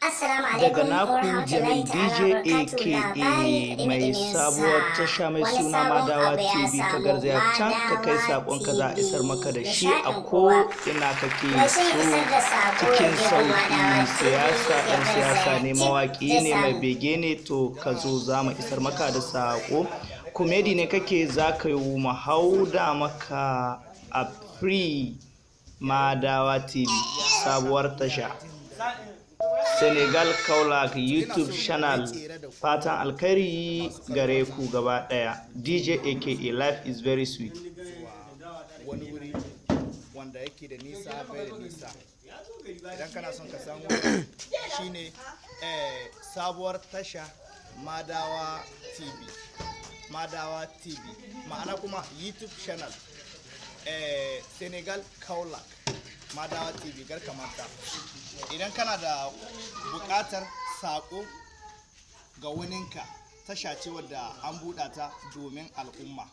Assalamu Daga alaikum wa naku rahmatullahi Jamil ta'ala DJ wa barakatuh. Labari aka mai da ɗumi-ɗuminsa. sabuwar tasha mai Wani suna sabon Madawa abu ya TV, ka samu, garzaya can ka kai Madawa saƙonka, za a isar maka da TV, shi a nishaɗin ko kowa. ina kake Mai son so isar da saƙo ya cikin je gun sauƙi. Madawa TV Siyasa, ya ɗan siyasa garzaya ne, cik mawaƙi zai ne, mai samu. bege ne, to ka zo za mu isar maka da saƙo. Comedy ne kake, za ka yi mu hauda maka a free. Madawa TV, sabuwar tasha. Senegal Kaolack YouTube channel. Fatan alkhairi gare ku gaba daya. DJ AKA, life is very sweet. Wani wuri wanda yake da nisa, bai da nisa. Idan kana son ka san wuri shine sabuwar tasha Madawa TV, Madawa TV, ma'ana kuma YouTube channel, Senegal Kaolack, Madawa TV. Gar kamata idan kana da buƙatar saƙo ga waninka, tasha ce wadda an buɗa ta domin al'umma,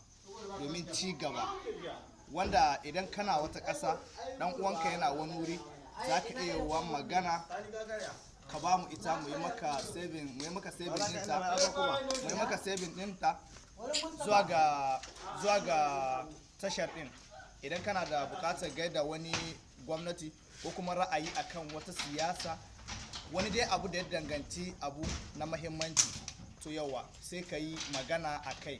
domin ci gaba, wanda idan kana wata ƙasa, ɗan uwanka yana wani wuri, za ka iya wa magana ka ba mu ita, mu yi maka saving, mu yi maka saving ɗinta, mu yi maka saving ɗinta zuwa ga tashar ɗin. Idan kana da buƙatar gaida wani gwamnati ko kuma ra'ayi akan wata siyasa, wani dai abu da ya danganci abu na mahimmanci, to yawa sai ka yi magana a kai.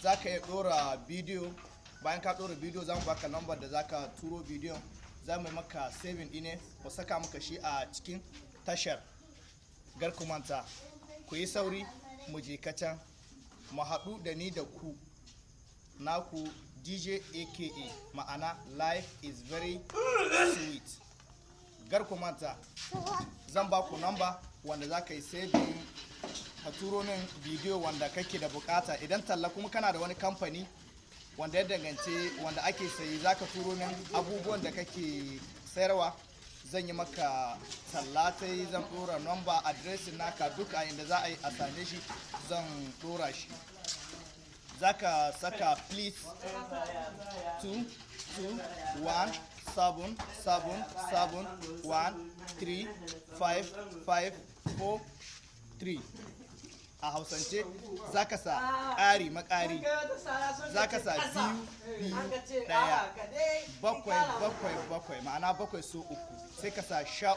Za ka iya ɗora bidiyo. Bayan ka ɗora bidiyo, za mu baka lambar da za ka turo bidiyon, za mu yi maka saving ɗine, mu saka maka shi a cikin tashar. Garkumanta, ku yi sauri mu je kacan mu haɗu da ni da ku. Naku DJ AKA, ma'ana life is very sweet. Garkumanta, zan ba ku namba wanda za ka yi saving ka turo min bidiyo wanda kake da bukata. Idan talla kuma kana da wani kamfani wanda ya danganci wanda ake sayi, za ka turo min abubuwan da kake sayarwa, zan yi maka tallatai, zan dora number, adireshin naka, duka inda za a yi a same shi zan dora shi. Za ka saka please 2 2 1 7 7 7 1 3 5 5 4 3. A Hausance za ka sa ƙari makari, za ka sa 2 2 1 7 7 7, ma'ana bakwai so uku, sai ka sa 13,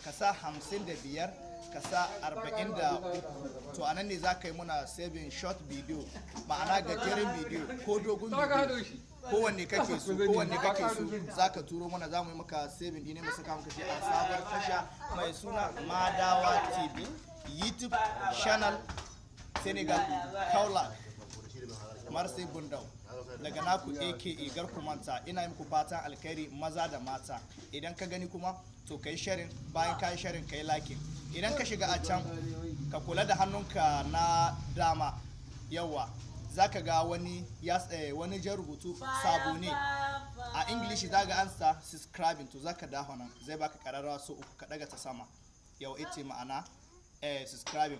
ka sa 55, ka sa 43. To anan ne za ka yi muna saving short video, ma'ana gajeren bidiyo ko dogon bidiyo, kowanne kake so, kowanne kake so za ka turo mana, za mu yi maka saving ɗine, mu saka maka shi a sabuwar tasha mai suna Madawa TV YouTube channel, Senegal Kaolack, Marseille Bundau. Daga naku AKA. Garkumanta, ina yi muku fatan alkhairi, maza da mata. Idan ka gani kuma, to ka yi sharing. Bayan ka yi sharing, ka yi liking. Idan ka shiga a can, ka kula da hannunka na dama, yawa za ka ga wani ya wani jan rubutu sabo ne a English, za ga an sa subscribing. To za ka dawo nan, zai baka kararrawa so uku, ka daga ta sama. Yau ita ma'ana subscribing.